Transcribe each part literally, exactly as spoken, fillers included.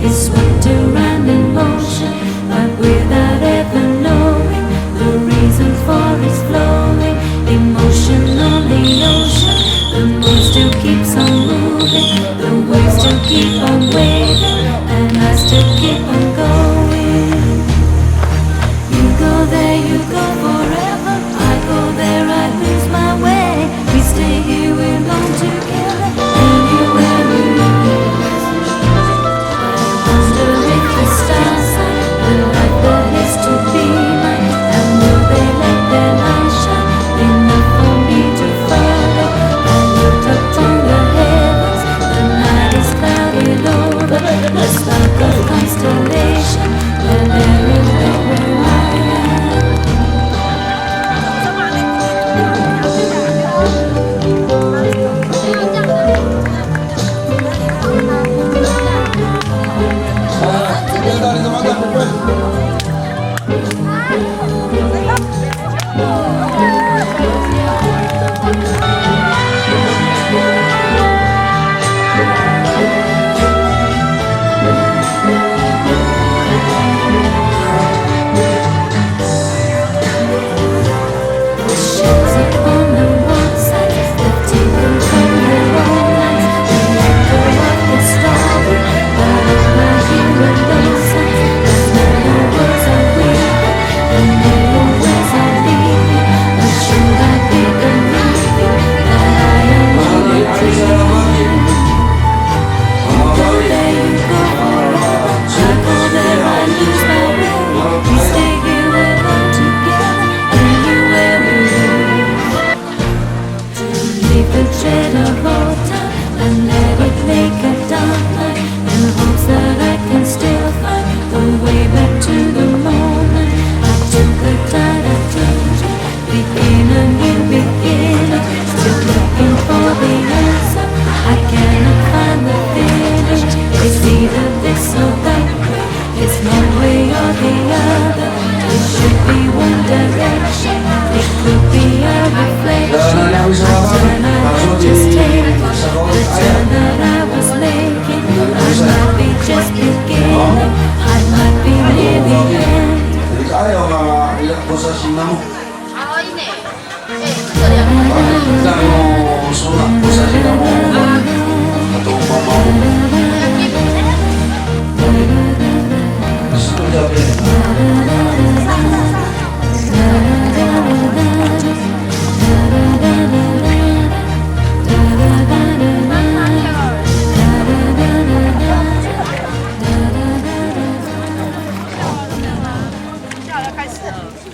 It's swift to run in motion, but without ever knowing the reason for its flowing. Emotional ocean, the moon still keeps on moving, the waves still keep on waving, and I still keep on going. You go there, you go forever. I go there, I lose my way. We stay here, we belong together. Anywhere we move, I wonder if the stars are the light that is to be mine. And will they let their light shine enough for me to follow? I look up to the heavens, the night is clouded over. The spark of constellation, and there is nowhere I am.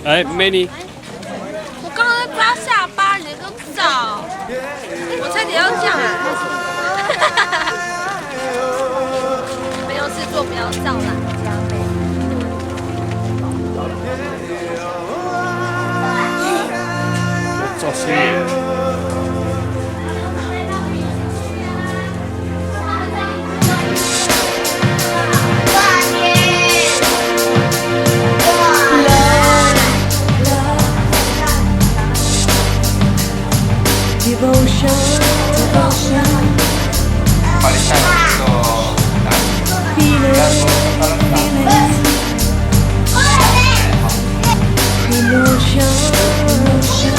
哎，Manny。我刚刚在抓下巴，你在跟我找，我差点要这样啊。没有事做，不要照啦。照新闻。 Devotion, devotion. Feeling, feeling. Emotion, emotion.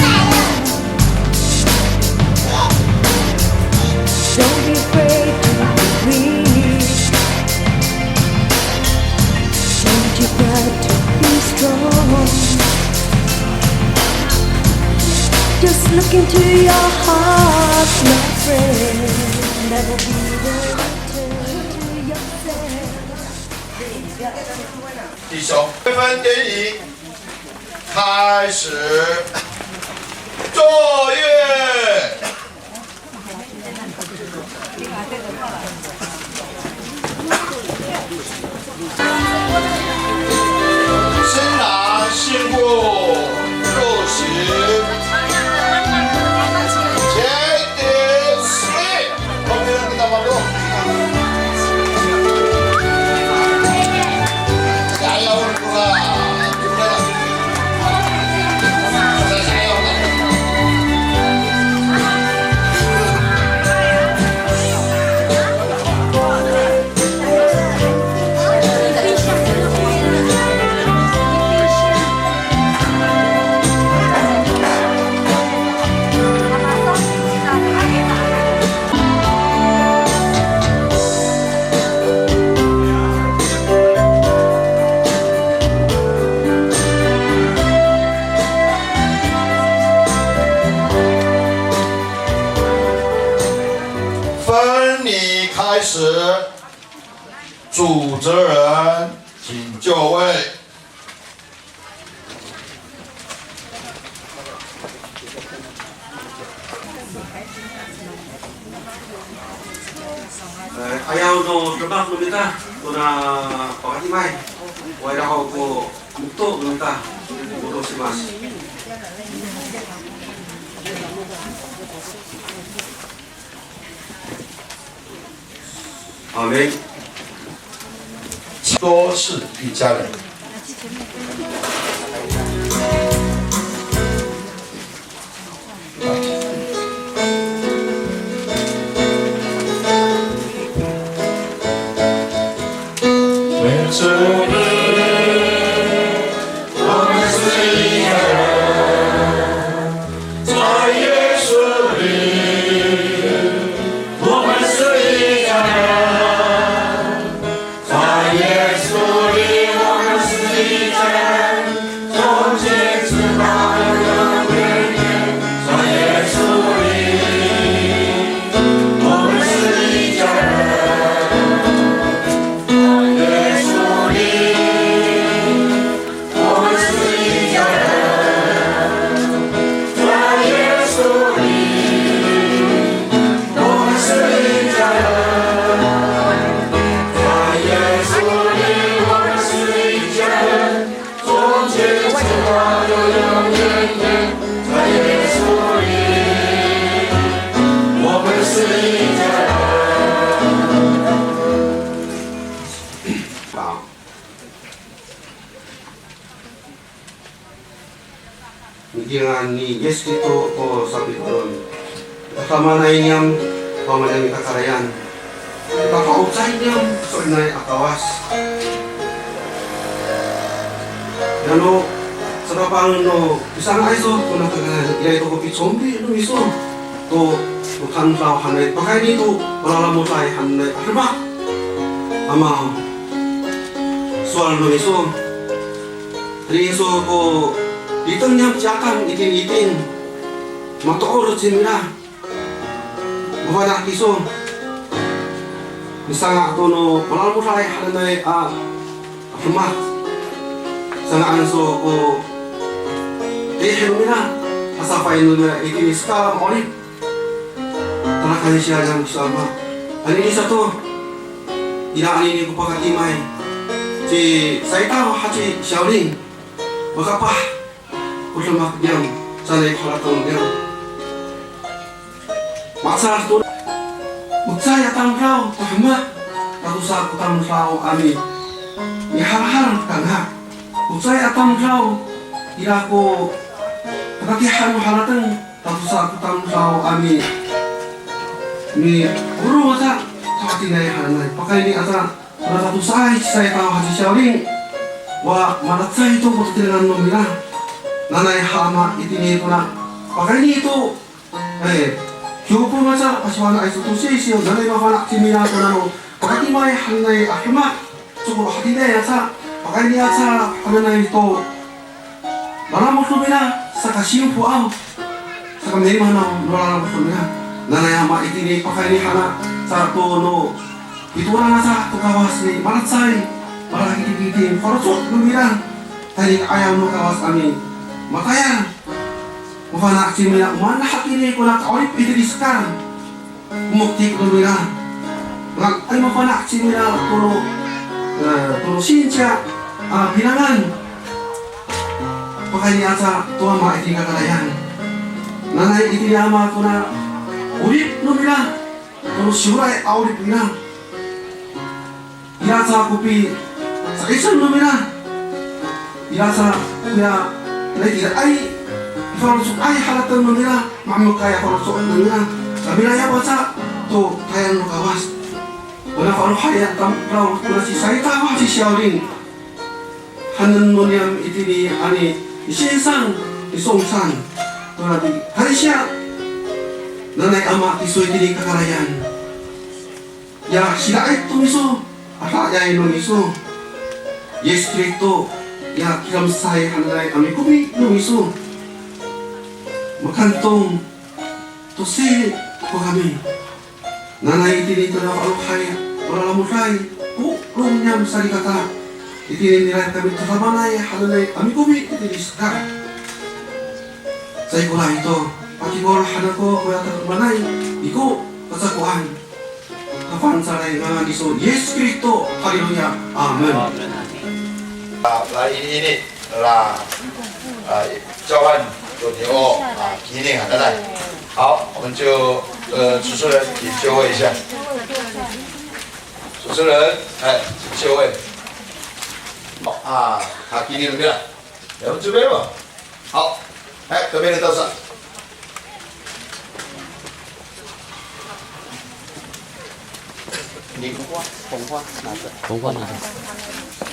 Don't be afraid to be free. Don't you got to be strong. Just look into your heart, my friend. Never be the return to yourself. 弟兄，这番典礼开始作乐。 新郎新妇入席，请起立。 加油！主持人，请就位。 Eh, ayaw no demak no mita, kona pakatimay. Wayraw ko mokto no mita, mokto simas. Amin. 都是一家人。好。 Mikilangan ni Yis Kristo ko sapikoron. Tadamaanay niyam, pamanay a kakarayan. Tafa'ocay niyam, so'elinay a Kawas. Yano, sarapangen no pisanga'ay iso, kona kakarayan, ira to ko picombi no miso. To, to tamdaw hanay, pakayni to, palalamoday hanay, a demak. Ama, sowal no miso. Ri iso ko liteng niyam ci Atam itinitin. Matoor cingra. Mafana' kiso. Misanga' to no palalamoday hananay a demak. Sanga'en so ko, eh, no mira. Asafay no mira itini sekal ma'orip. Tala kansiya niyam kiso Ama. Anini sato, ira anini ko pakatimay ci Saytaw haci Siyawling, makapah ko demak niyam, sanay ko harateng niyam. Maca to, o cecay a tamdaw to hemek, tatosa ko tamdaw a mi, mihalhal kanga. O cecay a tamdaw, ira ko katatiihan no harateng, tatosa ko tamdaw a mi, miorong aca to hatiniay hananay. Pakayni aca, kona tatosaay ci Saytaw haci Siyawling, wa malacecay to ko tatirengan no mira. Nanay ha Ama itini tona, pakayni to, eh, kiwpong aca, pasifana'ay to to sisiw, nanay mafana' cingra to nano pakatimay hananay a demak. Coko hatiniay aca, pakayni aca hananay to lalamod no mira, saka simpoaw, saka mimanaw no lalamod no mira. Nanay Ama itini pakayni hana, sa to no pitooran aca to Kawas i malacecay, malakitingkiting, faloco' no mira, tayni ka'ayaw no Kawas a mi, matayal. Mafana' cingra, o maan hatini kona ka'orip itini sekal. Moktik no mira. Nga'ay mafana' cingra tono, eh, tono sinsiya a pinangan. Pakayni aca to Ama itini kakarayan. Nanay itini Ama kona 'orip no mira. Tono siwlay a 'orip nira. Ira sa ko pisa'icel no mira. Ira sa koya nai tiraay, faloco'ay harateng no mira, mamekay a faloco' no mira. Sa milayap aca to tayal no Kawas. Ona falohay a tamdaw kona ci Saytaw haci Siyawling. Hanen no niyam itini ani ni Sinsang, ni Songsang. Tona ti, kansiya. Nanay Ama kiso itini kakarayan. Ya sida'it to miso, adayay no miso. Yis Kristo, ya kilamsay hananay a mikomi no miso. Makantong to siri ko kami. Nanay itini tona falohay, palalamoday, o Niyam salikaka, itini nira kami tadamaanay hananay a mikomi itini i saka. Saikoray to, pakikor han ako koya tadamaanay, iko kacakoan. Kafangcalay ngangan iso Yis Kristo. Haleluya. Amin. A, la ini, ini, la, a, 交换 to niyo, a, kining hananay. 好，我们就，呃，主持人，请就位一下。主持人，哎，请就位。好，啊，好，kining nira. 有准备吗？好，哎，这边的到上。你红花，红花拿着。红花拿着。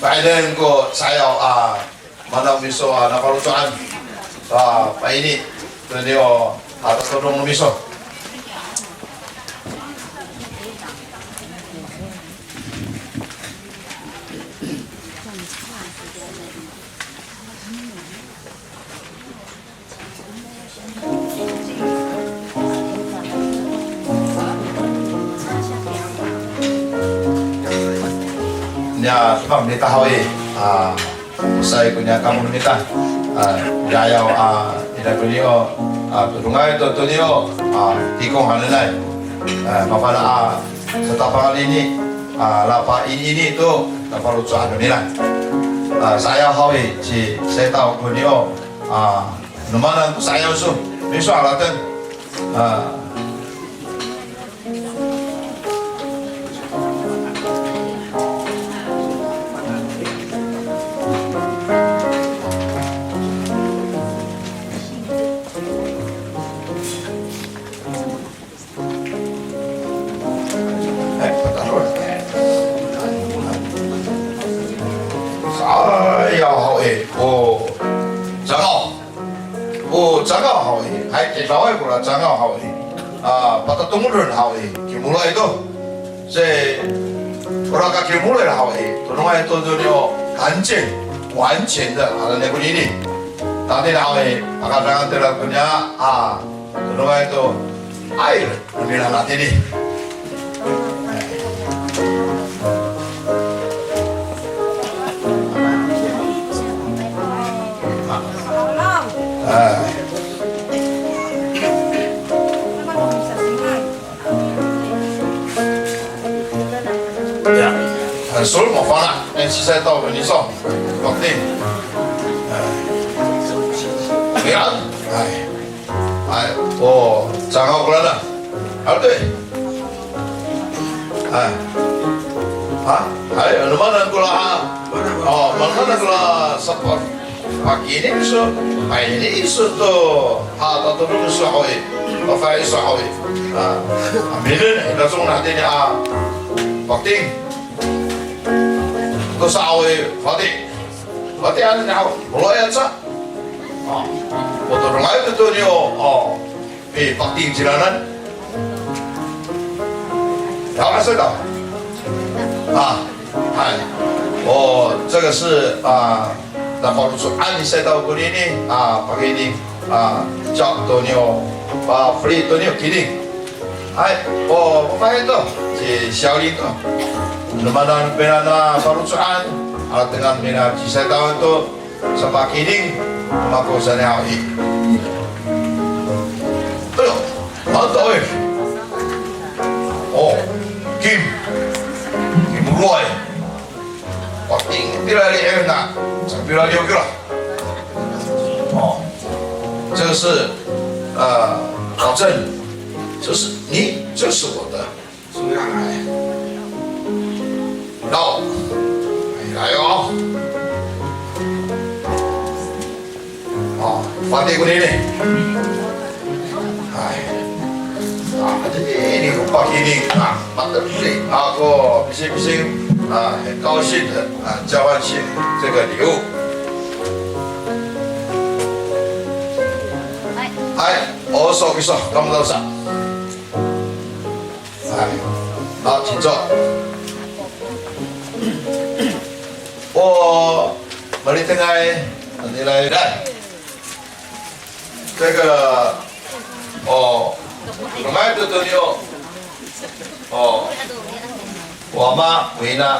Pa'edeng ko sa'ayaw a, mana miso a nafaloco'an. A, pa'ini to niyo a tatodong no miso. Niya, mita haw i, a, say ko niya kamo no mita, a, 'ayaw, a, ira ko niyo, a, todongay to, to niyo, a, tikong hananay, a, mafana' a, satapangan ini, a, lapa ini, ini to, nafaloco'an no mira. A, sa'ayaw haw i, ci, setaw ko niyo, a, no maan ko sa'ayaw iso, miso harateng. A. Sa'ayaw haw i, o, cangaw. O, cangaw haw i. Hay, kilaway kora cangaw haw i. A, patatongoden haw i. Kimoloay to. Sa, ora kakimoloay haw i. Todongay to, to niyo, 干净, 完全的, a, nai konini. Tati haw i, pakadangan tira koniya, a, todongay to, ay, Nira natini. Ya, haw i, mafana', e, sisay to, niso, wakti. Ya, ay. Hay, o, cangaw kora na. Hay, to. Hay. Ha? Hay, ano maan kora, ha? O, ano maan kora sapa? Pakini iso, pakini iso to. Ha, tatodong iso haw i. Pafay iso haw i. Ha. Aminen, ira song natini a. Pakting. To sa haw i, pati. Pati ano niya haw. Moloya sa. A, o todongay to to niyo, o, e, pakting cingranan. 了解了。啊，哎，哦，这个是，啊，那保罗说，啊，你赛道古里呢，啊，pakini, a, cak to niyo, a, feli to niyo kining. Hay, o, papay to, ci Siyawling to. Loma'an mira na faloco'an, a, dengan mira ci Saytawan to, sapakining, mako saan haw i. Ayo, mantap, e. O, kim. Kim loay. Pating pira li'er na, sa pira li'er kira. O, 这个是，呃，保证，这是你，这是我的。 Sumira, ay. Daw. Ay, ayo. O, pati konini. Ay. A, ini ko pakining. A, matesi. Ako, pisingpising. A, 很高兴的，a, 交换这个礼物。Ay, oso kiso, kamo sa. Hay. 好，请坐。O malitengay, nilay, dan. 这个, o, kamay to to niyo. O, o ama, o ina,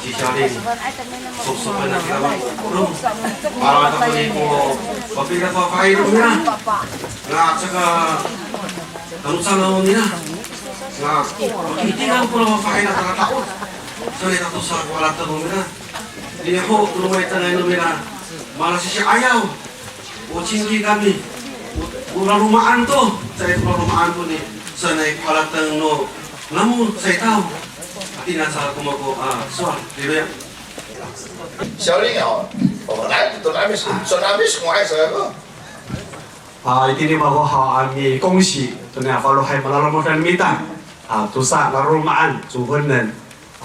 Cisalin, sopsopen a kira. Ro, para ta ko ni ko, papira pa fa'ino nira. Nga, saka, tanusan nira. Nga, makitingan ko no fa'ino a tangataot. Saka tatosa ko harateng nira. Iniho, to no maitangay no mira. Malasisi'ayaw. O cingki kami, o, o laloma'an to, caay ko laloma'an to ni, sanay ko harateng no namo saitaw. Atina sa ko mako a sowal, diloya. 小林哦，我来不懂阿美是，说阿美是我爱谁哦。 A, itini mako haw a mikongsi to niya falohay malalomoday no mita. A, tosa laloma'an, cohonen.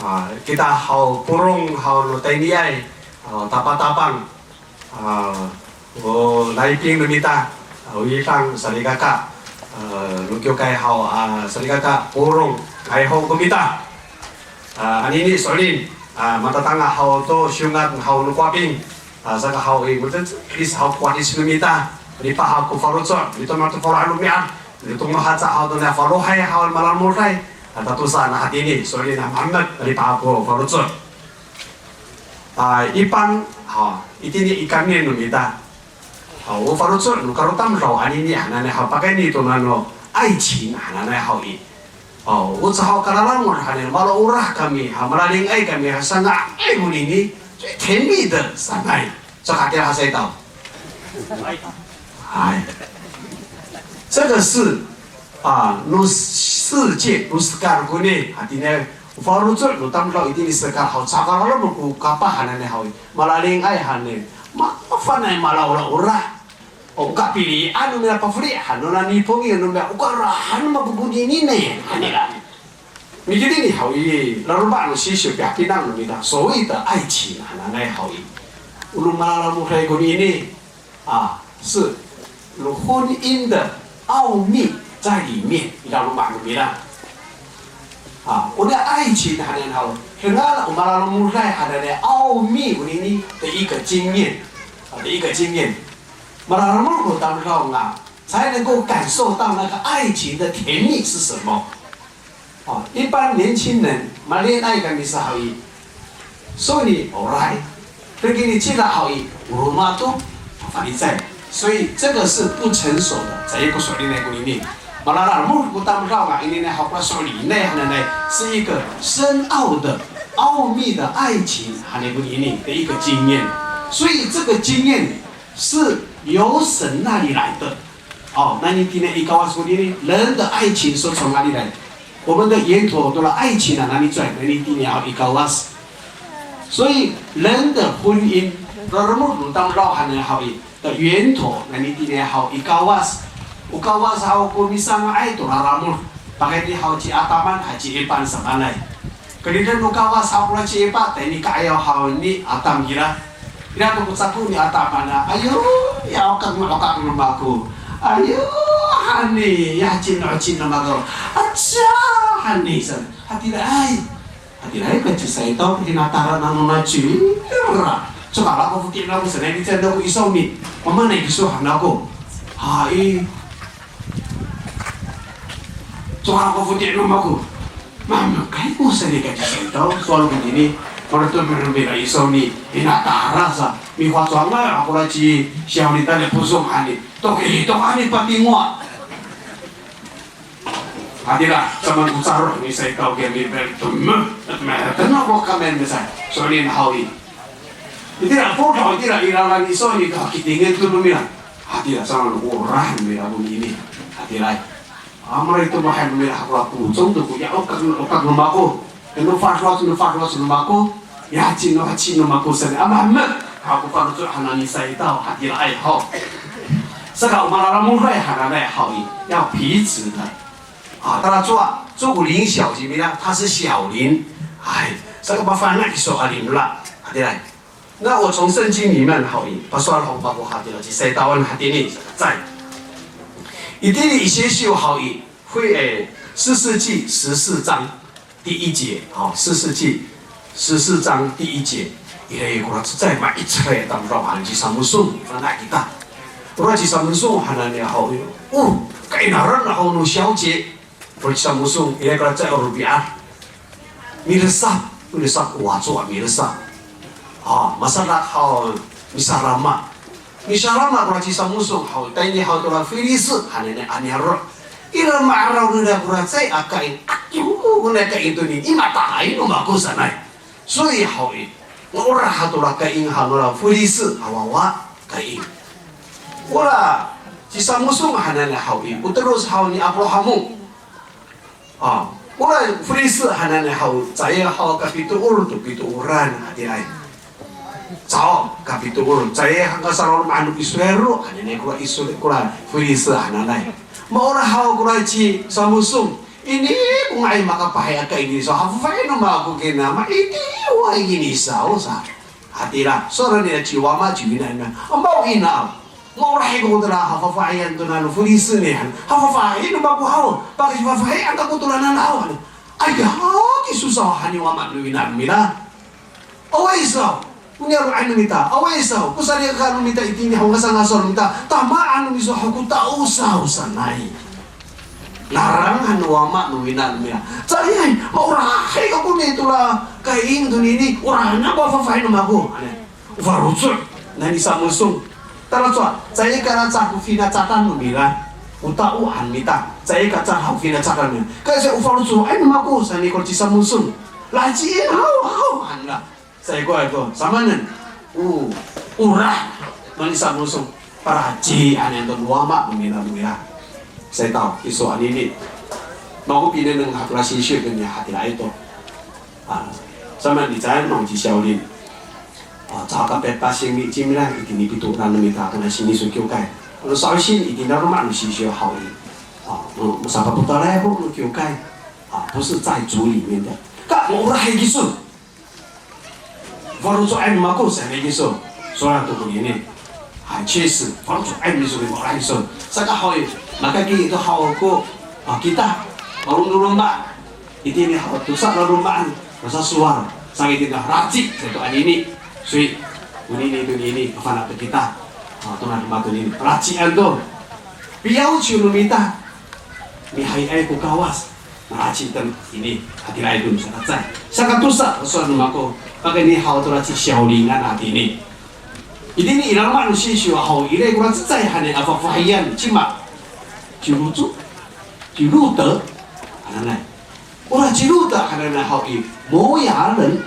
A, kita haw polong haw no tayniay, a, tapatapang. A, o Layping no mita, a, o Widang salikaka, a, no kiwkay haw, a, salikaka polong, nga'ay ho ko mita. A, anini so'elin, a, matatanga haw to siyongan haw no Kowaping, a, saka haw i, mitelis haw ko wadis no mita, lipa haw ko faloco', mitomal to falohay romi'ad, mitong no haca haw to niya falohay haw malalomoday, a, tatosa na hatini, so'elin a mahemek, lipa haw ko faloco'. A, ipang, ha, itini i kangin no mita. Ha, o faloco' no kalotamdaw anini hananay haw pakayni to nano 爱情 hananay haw i. O, o caho kalalangon hananay, malo olah kami, ha, malalingay kami, ha, sanga'ay konini, 最甜蜜的 sanay. Saka tira ha saitaw. Hay. 这个是 A, no 世界, no sekal koni, hatini, o faloco' no tamdaw itini sekal haw, caho kalalangon ko kapah hananay haw i, malalingay hananay, ma, mafana'ay malaolaolah. O kapilian no mira pafeli han, no nani pongil no mira, o karahan mako konini ne, hanira. Mikitini haw i, laloma' no sisiw pihapinang no mira, 所谓的爱情 hananay haw i. O no malalomoday konini, 啊，是婚姻的奥秘在里面，ira loma' no mira. 啊，我的爱情 hananay haw, dengan o malalomoday hananay 奥秘 konini 的一个经验，啊，的一个经验。Malalomod ko tamdaw nga, 才能够感受到那个爱情的甜蜜是什么。 哦，一般年轻人 malinay kami sa haw i, soni oray, pekini cila haw i, o roma to, falicay. 所以这个是不成熟的，在一个所里来过里面。Malalamod ko tamdaw nga ini ni haw ko so'elinay hananay, 是一个深奥的、奥秘的爱情 hananay ko ini 的一个经验。所以这个经验是由神那里来的。哦，那你听听 i Kawas 说的呢，人的爱情是从哪里来？我们的源头都是爱情啊，哪里来？那你听听 i Kawas。所以人的婚姻， raremod no tamdaw hananay haw i, 的源头，那你听听 haw i Kawas。O Kawas haw ko misanga'ay to raramod. Pakayni haw ci Ataman, ha ci Ipan samanay. Keriden no Kawas haw kora ci Ipa, tayni ka'ayaw haw ni Atam kira. Ira to ko cako ni Ataman a, ayo, ya okak no okak no mako. Ayo, hani, ya cino cino mako. Aca, hani, san. Hatiraay. Hatiraay ka ci Saytaw, hinatara nano na cira. Caka ko foti' namo sanay, ni caka ko isawni. Mamanay kiso han ako. Hay. Caka ko foti' no mako. Mamakay ko sanay ka ci Saytaw, sowal ko tini, marato marato mira isawni, hinatara sa, mifacowangay ako ra ci Siyawni tala Posong hani, toki, toki hani patingwa. Hatira, saman ko caro' ni Saytaw kiya mipel, teme, teme, teme ko kamen misay, sowal ni haw i. Itira, fodaw itira, i lalan isawni to, kitingen to no mira. Hatira, saman ko orah mira ko ini. Hatira. Amay to mahay no mira haw ko kocong to ko, ya okak, okak no mako. Eno fadowac, no fadowac no mako. Ya hacin, no hacin no mako sanay. Ama, ama. Haw ko faloco' hananay Saytaw, hatiraay haw. Saka o malalamoday hananay haw i, 要彼此的。啊，当然做啊，做过林小姐没啦，她是小林。哎，这个麻烦那个说啊，林啦，hatiraay. 那我从圣经里面 haw i, pasowal haw mako hatira ci Saytawan hatini, 在 itini i Seysyo haw i, 会, 哎, 士师记十四章第一节, 好, 士师记十四章第一节, ira ko ra cecay, ma'icelay tamdaw han ci Samosong, fana' kita. Ora ci Samosong hananay haw i, o, kainaran haw no 小姐. Ora ci Samosong, ira ko ra cecay o robi'ad. Milesap, milesap ko waco a milesap. A, masadak haw misalama. Misalama kora ci Samosong haw, tayni haw tora Filis hananay a niyaro'. Ira ma'araw nira kora cecay a kaing, akiw kora kaing tonini, i mata'ay no mako sanay. Soy haw i, nga'orah haw tora kaing haw nora Filis a wawa kaing. Ora ci Samosong hananay haw i, o teloc haw ni Abrahamo. A, ora Filis hananay haw, caay haw kapitoor to pitooran, hatiraay. Caay kapitoor, caay han kasaloma'an no Israil, hananay kora Israil, kora Filis hananay. Ma'orah haw kora ci Samosong, ini ko nga'ay makapahay a kaing iso, hafafahi no mako kina, maitiwa ini saw sa. Hatira, sowal nira ci wama ci wina nira, amaw ina aw. Ma'orah ko tora hafafahian to nano Filis ni han. Hafafahi no mako haw. Pakacifafahian kako tora nano haw. Aya, kiso saw han ni wama no wina nira. Awaay saw. Ko niyaro'an no mita. Awaay saw. Ko salikaka no mita itini haw ngasangasaw no mita. Tamaan no miso haw ko tao saw sanay. Larangan no wama no wina no mira. Caay, ma'orahay kako ni tora kaing tonini, orahan ako a fafahi no mako. Ane, o faloco' nani Samosong. Talacowa, caay ka laca ko finacadan no mira. O tao han mita, caay ka laca ko finacadan no mira. Kasa o faloco'ay no mako, saan ni ko ci Samosong. Laheci haw, haw han nira. Saikoray to, samaanen, o, olah nani Samosong, palaci han to no wama no mira no mira. Saitaw, kiso anini. Mako pinengneng haw tora sisyo koni hatiraay to. A, samaan i caay no ci Siyawlin. A, caho ka pipasing ni cimira, itini pitoran no mita, kona sini so kiwkay. Ano sa'osin, itini loma' no sisyo haw i. A, no, no sapapotalay ho no kiwkay. A, 不是在主里面的. Ka, maolahay kiso. Faloco'ay no mako, saan kiso. Sowal to konini. Hay, 确实, faloco'ay no miso, maolahay kiso. Saka haw i, makayni to haw ko, a, kita, malo no loma'. Itini haw tosa no loma'an, masasowal. Saka itini haw laci, sato anini. Soy, konini tonini, kafana' to kita. A, tona loma' tonini. Lacian to. Piyawci no mita. Mihayiay ko Kawas. Malaci to ini, hatiraay to saka cecay. Saka tosa, sowal no mako, pakayni haw tora ci Siyawlingan hatini. Itini i laloma' no sisyo haw, ira kora cecay hanay a fafahiyan, cima. Ciloco'. Ci Lota hananay. Ora ci Lota hananay haw i, 摩押人.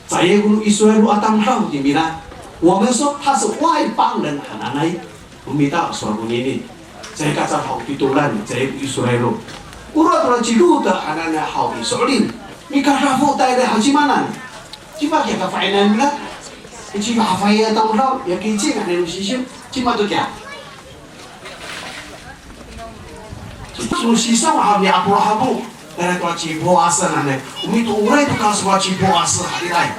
Caay ko no Israil a tamdaw cingra. 我们说他是外邦人 hananay. O mita sowal konini. Caay ka caay haw pitolan, caay ko Israil. Ora tora ci Lota hananay haw i so'elin, mikadafo tayra haw, cimanan? Cima kiya kafa'inayan nira? Cima kafa'inayan tamdaw, ya kicing hananay no sisiw. Cima to kiya? Sisiw haw ni Abraham, tayra to ci Poas hananay. O mitooray to kaso ci Poas hananay.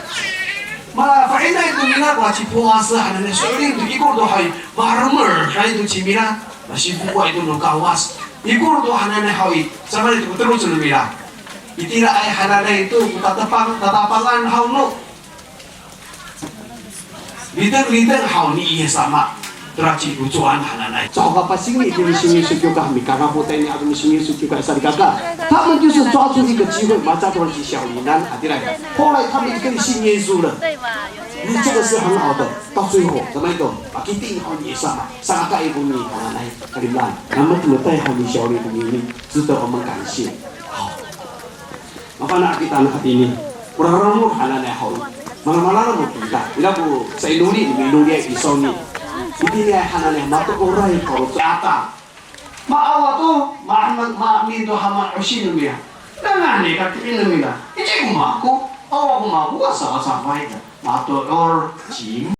Mafa'inay to nira ko ci Poas hananay. So'elin to ikor to haw i, maremed haw to cingra. Masifoay to no Kawas. Ikor to hananay haw i, samaanay to ko teloc no mira. Itiraay hananay to ko tatapang, tatapangan haw no Liteng, liteng haw ni Yis sama, tora ci Locowan hananay. Caho ka pasingli itini Sin Yiso Kiwkay, mikadafo tayni ato ni Sin Yiso Kiwkay salikaka. 他们就是抓住一个机会，马上就去小鱼干，啊，对了。后来他们跟信耶稣了。那这个是很好的，到最后怎么一个？Makitid haw ni Yis sama, sakakaay ko ni hananay, kalimelaan. 那么怎么带好你小鱼的秘密，值得我们感谢。好。 Mafana' kita ano hatini, o raraw no hananay haw i, malamalaw no kita, ira ko sainoli, miloli i sawni. Itiniay hananay, matooray ko ro ata. Maawa to, ma, ma, maamin to hamaan, 'osin no mira. Nanganay ka ti'in no mira. Ici ko mako, awa ko mako, a sawasaway ka. Matoor, cima.